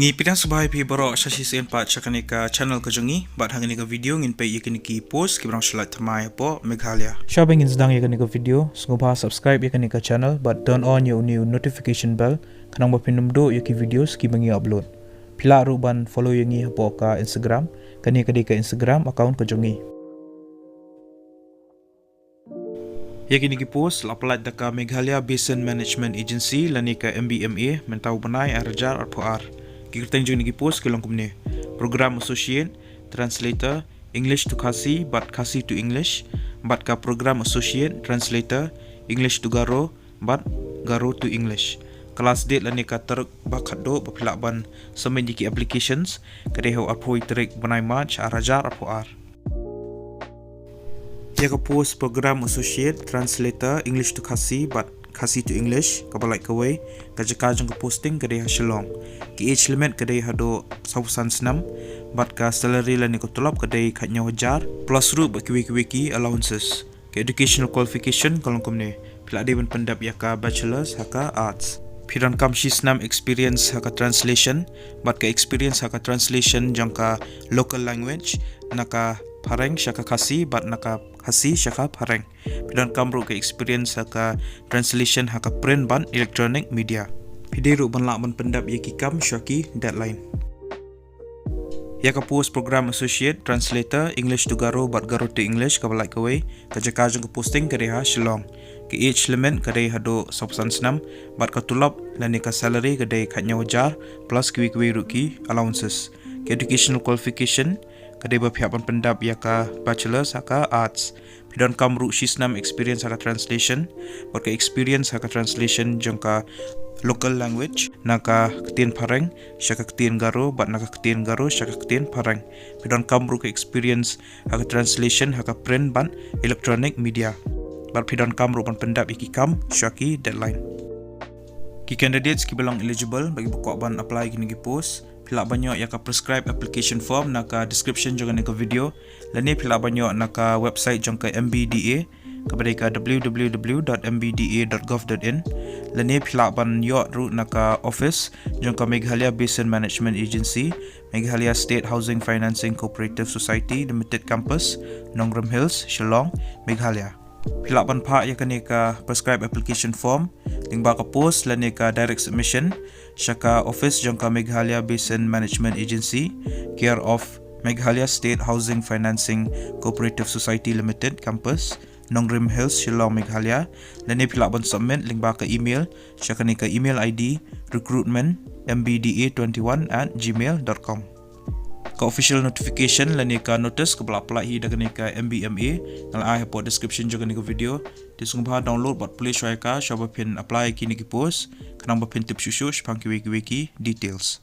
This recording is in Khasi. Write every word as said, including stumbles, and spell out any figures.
Ngi pdiang sngewbha ïa phi baroh sha shisien pat sha kane ka channel ka jong ngi, bad ha kane ka video ngin peit ïa kine ki post kiba dang shu lait thymmai hapoh Meghalaya. Shwa ban ngin sdang ïa kane ka video, sngewbha subscribe ïa kane ka channel bad turn on ïa une u notification bell, khnang ba phin ym duh ïa ki videos kiba ngi upload. Phi lah ruh ban follow ïa ngi hapoh ka Instagram, kane ka dei ka Instagram account ka jong ngi. Ïa kine ki post la pyllait da ka Meghalaya Basin Management Agency lane ka M B M A mynta u bnai ar hajar arphew ar. Ki kyrteng jong kine ki post ki long kumne: Program Associate Translator, English to Khasi bad Khasi to English, bad ka Program Associate Translator, English to Garo bad Garo to English. Ka last date lane ka tarik ba khatduh ba phi lah ban submit ïa ki applications ka dei ha u arphew tarik bnai March ar hajar arphew ar. Ïa ka post Program Associate Translator, English to Khasi bad Khasi to English kaba lait kawei, ka jaka jong ka posting ka dei ha Shillong. Ka age limit ka dei haduh sawphew san snem, bad ka salary lane ka tulop ka dei khathynñiew hajar, plus ruh bad kiwei kiwei ki allowances. Ka educational qualification ka long kumne: phi lah dei ban pyndep ïa ka bachelors ha ka arts. Phi donkam shi snem experience ha ka translation, bad ka experience ha ka translation jong ka local language, na ka Phareng sha ka Khasi bad na ka Khasi sha ka Phareng. Phi donkam ruh ka experience ha ka translation ha ka print bad electronic media. Phi dei ruh ban lah ban pyndep ïa ki kam shwa ki deadline. Ïa ka post Program Associate Translator, English to Garo bad Garo to English kaba lait kawei, ka jaka jong ka posting ka dei ha Shillong. Ka age limit ka dei haduh sawphew san snem, bad ka tulop lane ka salary ka dei khathynñiew hajar, plus kiwei kiwei ruh ki allowances. Ka educational qualification ka dei ba phi hap ban pyndep ïa ka bachelors ha ka arts. Phi donkam ruh shi snem experience ha ka translation, bad ka experience ha ka translation jong ka local language, na ka ktien Phareng sha ka ktien Garo bad na ka ktien Garo sha ka ktien Phareng. Phi donkam ruh ka experience ha ka translation ha ka print bad electronic media, bad phi donkam ruh ban pyndep ïa ki kam shwa ki deadline. Ki candidates kiba long eligible bad kiba kwah ban apply ïa kine ki post, phi lah ban ïoh ïa ka prescribed application form na ka description jong kane ka video, lane phi lah ban ïoh na ka website jong ka M B D A, kaba dei ka W W W dot M B D A dot gov dot in, lane phi lah ban ïoh ruh na ka office jong ka Meghalaya Basin Management Agency, Meghalaya State Housing Financing Cooperative Society Limited Campus, Nongrim Hills, Shillong, Meghalaya. Phi lah ban phah ïa kane ka prescribed application form lyngba ka post lane ka direct submission sha ka office jong ka Meghalaya Basin Management Agency, care of Meghalaya State Housing Financing Cooperative Society Limited, Campus, Nongrim Hills, Shillong, Meghalaya, lane phi lah ban submit lyngba ka email sha kane ka email I D, recruitment M B D A twenty-one at gmail dot com. Ka official notification lane ka notice kaba la pyllait hi da kane ka M B M A nga la ai hapoh description jong kane ka video. Te sngewbha download bad pule shwa ïa ka shwa ba phin apply ïa kine ki post, khnang ba phin tip shuh shuh shaphang kiwei kiwei ki details.